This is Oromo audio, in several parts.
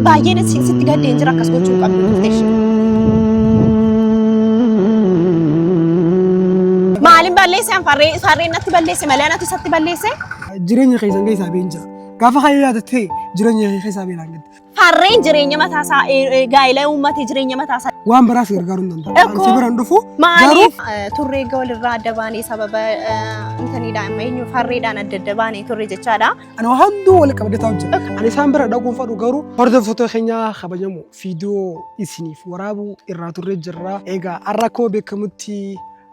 Baay'een sitti gaddeen jira akkas gochuu hin qabdu turte ishee. Maalin balleesse an farree farreen natti balleesse malee anatu isatti balleesse? Jireenya keessan keessaa been jira. Gaafa kaayyoo yaadattee jireenya kee keessaa beelaan gadda. Farreen jireenya mataasaa gaa'ela uummate jireenya mataasaa. Waan biraas gargaaruu hin danda'u. Ani si bira hin dhufu. Maaliif turree eega walirraa adda baanee sababa intaniidhaan amma eenyu farreedhaan adda adda baanee turre jechaadha. Ani waan hunduu wal qabadee taa'u jira. Ani isaan bira dhaquun fadhu garuu hordoftoota keenya kabajamu viidiyoo isiniif waraabuu irraa turree jirra. Egaa har'a akkuma beekamutti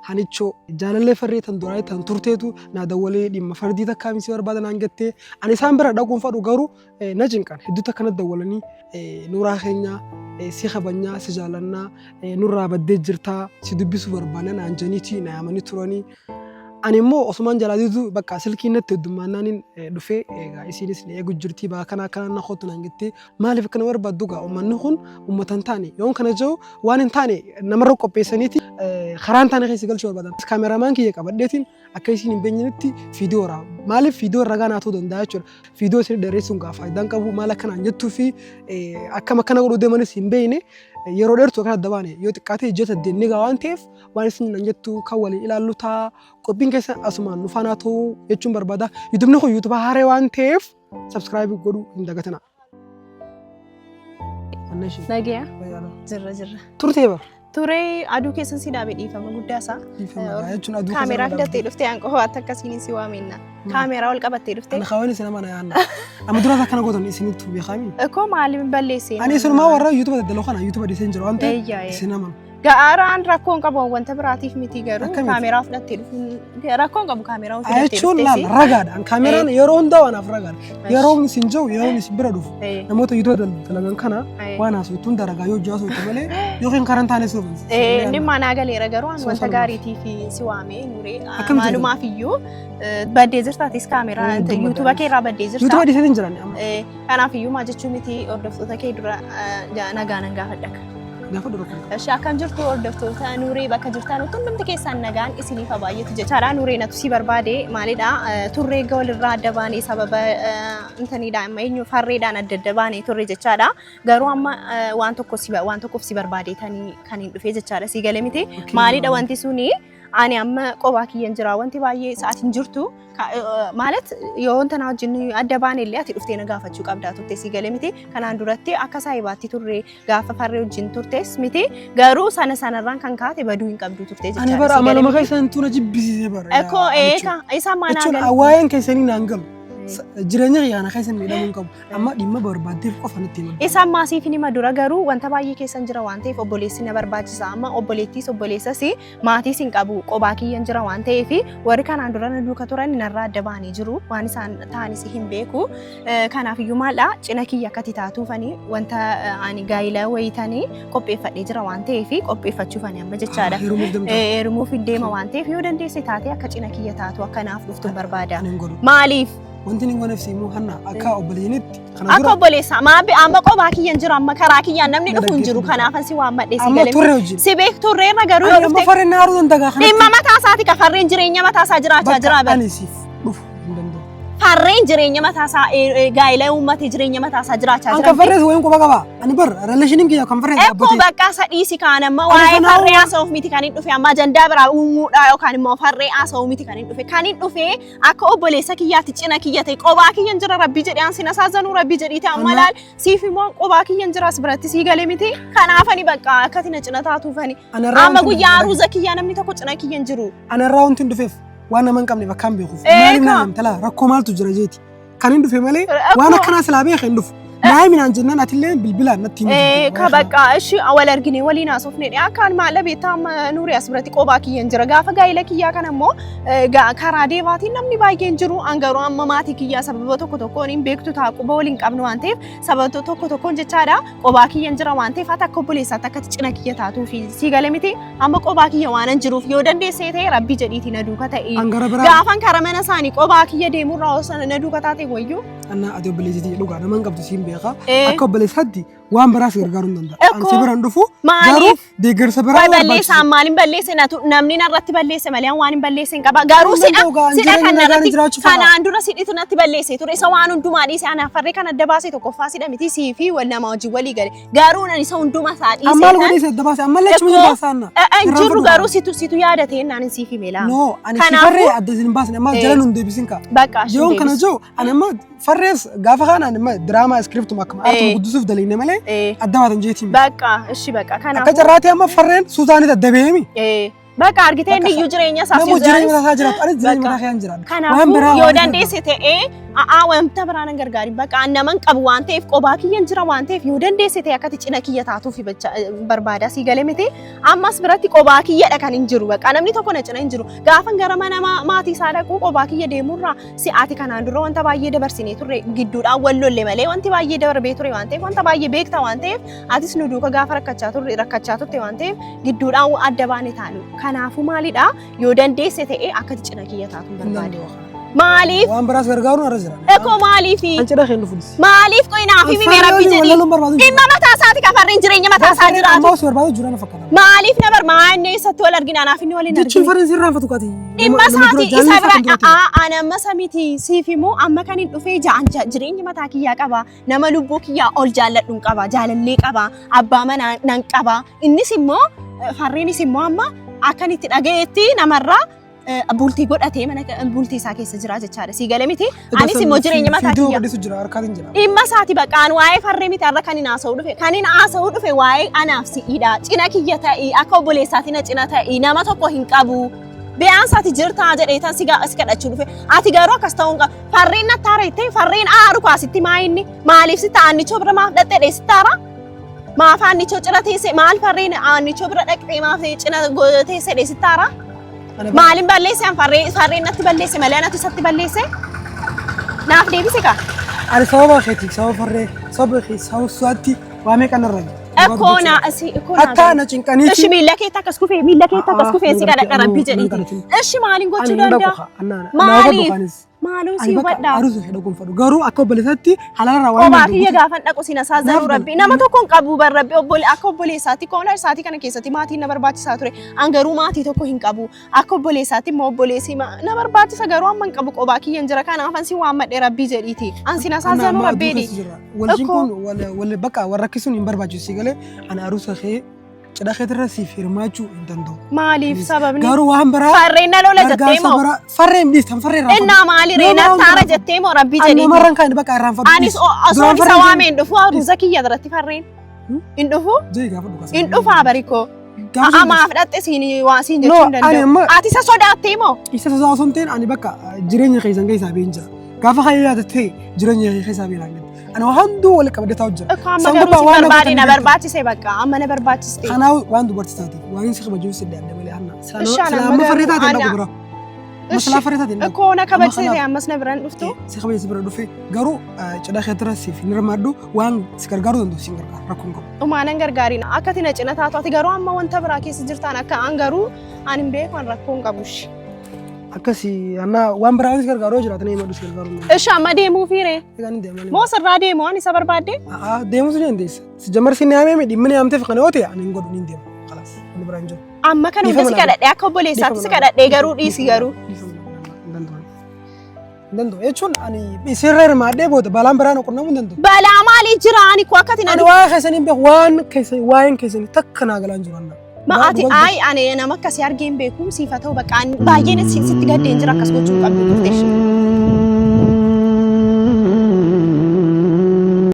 Hanichoo jaalallee farree tan duraa tan turteetu naa dawwalee dhimma fardii takkaa miti barbaada naan jettee ani isaan bira dhaquun fadhu garuu na cinqan hedduu takka na dawwalanii nuuraa keenya si kabajnaa si jaalannaa nurraa baddee jirtaa si dubbisuu barbaanna naan janiiti na yaamanii turanii. Ani immoo osumaan jalaa didu bakka silkiin natti heddummaannaaniin dhufee egaa isiinis na eegu jirtii baa kana akkana na kootu naan jettee maaliif akkana barbaaddu gaa uummanni kun uummata hin taane yoon kana jiru waan hin taane namarra qopheessaniiti karaa hin taane keessa galchuu barbaadan. Kaameramaan kiyya qabadheetiin akka isiin hin beenyetti viidiyoo waraaba. Maaliif viidiyoo ragaa naa ta'uu danda'a jechuudha. Viidiyoo isin dheeressuun gaa faayidaan qabu maal akka naan jettuu fi akkam akkana godhuu deemanis hin beekne yeroo dheertuu akkana adda baane yoo xiqqaate ji'a saddeet ni gaa waan ta'eef waan isin naan jettu kan waliin ilaallu ta'a. Qophiin keessa asumaan nu faanaa ta'uu jechuun barbaada. Yuutubni kun yuutuba haaree waan ta'eef subscribe godhuu hin dagatinaa. Nagaya. Jirra jirra. Turtee bara. Turee aduu keessan si dhaabe dhiifama guddaa isaa. Jechuun aduu Kaameeraa fidattee dhuftee an qofaatti akkasiin si waameenna. Kaameeraa ol qabattee dhuftee. Ani kaawwan isin amana yaanna. Amma duraas akkana gootan isinitti beekaami. Koo maaliif balleessee? Ani isinumaa warra yuutuba daddaloo kana yuutuba dhiiseen jira waan ta'eef Eeyyaa, ee. isin amana. Ga'aaraan rakkoon qabu wanta biraatiif miti garuu Akkamitti? kaameeraa fudhattee dhufuun rakkoon qabu kaameeraa fudhattee Jechuun laal dhufteesi. ragaadha. An Kaameraan yeroo hundaa waan ragaadha. Yeroon isin jiru yeroon isin bira dhufu. Namoota yuutuba dalagan kana waan haasoftu hunda ragaa yoo haasoftu malee yookiin karan taane suuf. Inni manaa galeera garuu an Soo wanta salphaa. gaariitiif si waamee nuree Akkam jirta? maalumaaf iyyuu baddee jirtaatis kaameeraa Hedduu yuutuba kee irraa baddee jirta. Yuutuba dhiisanii hin jiran amma. Kanaaf iyyuu maa jechuu miti hordoftoota kee dura nagaa nan gaafadha. Gaafa dura kun. Eshi akkam jirtu hordoftoota Nuuree bakka jirtan hundumti keessan nagaan isiniif haa baay'atu jechaadha. Nuuree natu si barbaade maalidha turree eega walirraa adda baanee sababa intaniidha amma eenyu farreedhaan adda adda baanee turre jechaadha. Garuu amma waan tokko si waan tokkoof si barbaade tanii kan hin dhufee jechaadha. Si galee miti maalidha wanti suni ani amma qobaa kiyyan jira wanti baay'ee sa'aatiin jirtu ማለት yoo wanta na wajjin adda baane illee ati dhuftee na gaafachuu qabdaa turte si galee miti. Kanaan duratti akka saahibaatti turre gaafa farree wajjin turtes miti. Garuu sana sanarraan kan kaate baduu hin qabdu turte Ani jechaadha. bara Si galee amaluma miti. keessan tu na jibbisiise bara. Ekoo eeka isa manaa Jechuun galee. waa'een keessanii naan galu. Jireenya kiyya kana keessa miidhamuu hin qabu. Amma dhimma barbaaddeef qofa natti hima. Isa ammaa siif hin hima dura garuu wanta baay'ee keessan jira waan ta'eef obboleessi na barbaachisa. Amma obboleettiis obboleessas maatiis hin qabu qobaa kiyyan jira waan ta'eef warri kanaan dura na duuka turan narraa adda ba'anii jiru waan isaan ta'anis hin beeku. Kanaaf iyyuu maaldha cina kiyya akkati taatuufani wanta ani gaa'ila wayitanii qopheeffadhee jira waan ta'eef qopheeffachuufani amma jechaadha. Heerumuuf deemta. Heerumuuf hin deema waan ta'eef yoo dandeesse taatee akka cina kiyya taatu akka naaf dhuftu barbaada. Ani hin godhu. Maaliif? Wanti inni godheef si immoo hanna akka obboleeyyiinitti kana Akka dura obboleessaa maa amma qobaa kiyyan jira amma karaa kiyyaan namni Na dhufu hin jiru dhaggeeffadhu. kanaafan si waammadhe si amma galee. turre hojii. Si beek turreerra garuu yoo Ani amma dhufte farreen na haaruu danda'a kanatti. dhimma mataa isaati ka farreen jireenya mataa isaa jiraachaa Bakka jira bar. ani siif dhufu hin danda'u. Farreen jireenya mataa isaa gaa'ela uummate jireenya mataa isaa jiraachaa An jira. kan farrees wayin quba qaba. Ani bar relationiin kiyya kan farrees Ekkoo dhaabbatee. bakka isa dhiisi kaan amma Ani waa'ee kanaafuu farree haasa'uuf miti kan hin dhufe amma ajandaa biraa uumuudha yookaan immoo farree haasa'uu miti kan hin dhufe kan hin dhufe Akka obboleessa kiyyaatti cina kiyya ta'e qobaa kiyyan jira rabbii jedhee an sin asaazanuu rabbii jedhiite amma Amma- laal siif immoo qobaa kiyyan jira as biratti sii galee miti kanaafani bakka akkati na cina taatuufani Anarraa amma wanti guyyaa hin aruuza kiyyaa namni tokko cina kiyyan jiru. Anarraa wanti hin dhufeef waan nama hin qabne bakka hin beekuuf. Eegaa. Maaliif na intala rakkoo maaltu jira jeeti. Kan hin dhufe malee waan akkanaa silaa beeke hin dhufu. Naa himi naan jennaan atillee bilbilaan natti himi. Ee, ka bakka ishi wal argine waliin haasofne dha. Akkaan maalla beektaa amma Nuuri as biratti qobaa kiyyan jira. Gaafa gaa'ela kiyyaa kana immoo karaa deebaatiin namni baay'een jiru. An garuu amma maatii kiyyaa sababa tokko tokkoon hin beektu ta'a quba waliin qabnu waan ta'eef sababa tokko tokkoon jechaadha qobaa kiyyan jira waan ta'eef ati akka obboleessaatti akka cina kiyya taatuu fi sii gale miti amma qobaa kiyya waan hin jiruuf yoo dandeessee ta'e rabbii jedhiitii na duuka ta'i. An gara biraa Gaafan karaa mana isaanii qobaa kiyya deemurraa osoo na duuka taate wayyuu. Anna ati obboleettii tiyya dhugaa nama hin qabdu siin beeka. Ee. Akka obboleessaatti Waan biraa si gargaaruu hin danda'a. Ani si Ekkoo. biraan dhufu garuu Maaliif? deeggarsa biraa Way waan balleessa barbaachisu. maaliin balleesse natu namni narratti balleesse malee waan hin balleesse hin qaba. Garuu Hin sidha danda'u gaa, sidha jireenya kan nagaan narratti jiraachuu fedha. kanaan dura sidhitu natti balleesse ture isa waan hundumaa dhiise anaaf farree kan adda baase tokkoffaa sidha miti sii fi wal nama wajjin walii gale. Garuu nan isa hundumaa isaa dhiise. Amma maal godhee isa adda baase? Ammallee achuma Ekkoo. jira saanna. Hin jiru garuu situ situ yaadatee naan hin siif hime laa. No, ani si Kanaafuu- farree adda isin hin baasne amma Eh. jala nun deebisin kaa. Bakka ashin Yoon kana deebisu. jiru ani amma farrees gaafa kana ani amma diraamaa iskiriptuma akkuma Eh. artuma guddisuuf dalagne malee Eh, adda baatan jeetiin. Bakka ishi bakka Akka kanaafuu. carraatee amma farreen suutaanit adda beemi. Eh, Bakka argitee inni iyyuu jireenya isaa Namuu jireenya mataa isaa jiraatu anis jireenya Bakka. mataa kiyyaan jiraadha. Waan Kanaafuu biraa yoo waan dandeesse ta'ee a'aa wanta biraa nan gargaarin bakka an naman qabu waan ta'eef qobaa kiyyan jira waan ta'eef yoo dandeesse ta'e akkati cina kiyya taatuuf barbaada sii galee miti ammas biratti qobaa kiyyadha kan hin jiru bakka namni tokko na cina hin jiru gaafan gara mana maatii isaa dhaquu qobaa kiyya deemurraa si'aati kanaan dura wanta baay'ee dabarsinee turre gidduudhaan wal lolle malee wanti baay'ee darbee ture waan ta'eef wanta baay'ee beekta waan ta'eef atis nu duuka gaafa rakkachaa turre rakkachaa turte waan ta'eef gidduudhaan adda baane taanu. Kanaafuu maalidha yoo dandeesse ta'e akkati cina kiyya taatu Hin barbaade. danda'u. Maaliif? Waan biraas gargaaruun irra jira. Ekoo maaliifi? An cidha kee hin dhufu. Maaliif qoyi naaf himi mee rabbi jedhi. Wallaluun barbaadu. Dhimma mataa isaati ka farreen jireenya mataa isaa jiraatu. Amma osoo barbaadu jira na fakkaata. Maaliif na bar maanne eessatti wal argina anaaf inni wal hin Jechuun arginu. farreen sirraanfatu kaati. Dhimma isaati isa bira a'aa ana amma samiti siif immoo amma kan hin dhufee ja'an jireenya mataa kiyyaa qaba nama lubbuu kiyyaa ol jaalladhu hin qaba jaalallee qaba abbaa manaa nan qaba innis immoo farreenis immoo amma akkan itti dhaga'etti namarraa bultii godhatee mana bultii isaa keessa jira jechaadha. Sii galee miti? Anis immoo jireenya mataa Viidiyoo kiyya. gadhiisu jira harkaatiin jira. Dhimma isaati baqaan waa'ee farree miti har'a kan hin haasa'u dhufe. Kan hin haasa'u dhufe waa'ee anaaf si'iidha. Cina kiyya ta'ii akka obboleessaatti na cina ta'ii nama tokko hin qabu. Biyaan isaati jirtaa jedhee tan si kadhachuu dhufe. Ati garuu akkas ta'uu hin qabu. Farreen natti aara jettee farreen aaru kaasitti maa inni maaliif sitti aannichoo bira maaf dhaqxee dheessitti aara? Maaf aannichoo cina teesse maal farreen aannichoo bira dhaqxee maaf cina teesse dheessitti aara? Maalin balleesse an farree farreen natti balleesse malee anatu isatti balleesse? Naaf deebise kaa. Ani sababa keetiif sababa farree sababa kee sababa su'aatti waa meeqa narra gahe. Ekkoo na si ekkoo na. Hatta na cinqaniiti. Ishi miilla keetti akkas kufee miilla keetti akkas kufee si kadhadha rabbii jedhiiti. Ishi maaliin gochuu danda'a? Maaliif? Maaloo si hubadhaa. Aruusa ishee dhaquun fadhu. Garuu akka obboleessaatti halaalarraa waan Qobaa kiyya gaafan dhaqu sin asaazanuu Naaf rabbi. Nama tokko hin qabu bar rabbi obbole akka obboleessaatti koona isaatii kana keessatti maatiin na barbaachisaa ture. An garuu maatii tokko hin qabu. Akka obboleessaatti immoo obboleessi na barbaachisa garuu amma hin qabu qobaa kiyyan jira kanaaf an si waammadhe rabbii jedhiiti. An sin asaazanuu rabbeedhi. Waljiin kun wal bakka wal rakkisuun hin barbaachisu si galee ani aruusa kee cidha keetirra siif hirmaachuu hin danda'u. Maaliif sababni? Garuu waan biraa Farreen na lola jettee gargaarsa moo? biraa farreen dhiis tan farree irraa Innaa maali ree Nama nattaara hundaa- jettee moo rabbii Ani jedhiiti? namarraan kan bakka irraanfadhu. Anis osoo isa waamee hin dhufu aruuza kiyya biratti farreen. Hin dhufu? Jee gaafa dhugaa. Hin dhufaa barikoo. Gaafa Amaaf dhatte siin waa siin No, jechuu hin ani danda'u. amma- Ati isa sodaattee moo? isa sodaa osoo hin ta'in ani bakka jireenya keessan keessaa ba'een jira. Gaafa kan yaadatte jireenya kee keessaa ba'een hanga. Ani waan hunduu wal qabadee taa'u jira. Akka amma San garuu gubbaa si waan na barbaade na gootan barbaachise bakka amma na barbaachiste. Kanaaf waan dubartii taateef waan si kabajuuf si adda malee hanna. Ishaan Silaa amma amma farree garuu taate hin ana- dhaqu bira. Masalaa farree taate hin dhaqu. Ikkoo na kabajsite kanaaf- ammas na biraan dhuftu. Si kabaja si bira dhufe garuu cidha keetirra siif hin hirmaadhu waan si gargaaruu danda'u si gargaara rakkoon qabu. Dhumaa nan gargaarina akka ati na cina taatu ati garuu amma wanta biraa keessa jirtaan akka an garuu an hin beeku an rakkoo hin qabu ishee. Akkasi annaa waan biraa si gargaaru yoo jiraate na himadhu si gargaaruu hin danda'u. Ishi amma deemuu fiire Egaa ni deema. moo sirraa deemu ani isa barbaadde? A'aa deemuu si dandeessa. Si jammar si yaamee dhimma ni yaamteef kana yoo ta'e ani hin godhu ni deema. Kalaas inni biraa hin jiru. Amma kana hunda si kadhadhee akka obboleessaatti si kadhadhee garuu dhiisi garuu. Hin danda'u. Hin danda'u jechuun ani isirra hirmaadhee booda balaan biraa na qunnamuu hin danda'u. Balaa maalii jira ani koo akkati na Ani waa'ee keessanii hin beeku waan keessanii waa'een keessanii takka naa galaan jiru anna. Ma ati ayi ani nama akkasii argee hin beeku siif haa ta'u bakka ani baay'een sitti gaddeen jira akkas gochuu hin qabdu turte.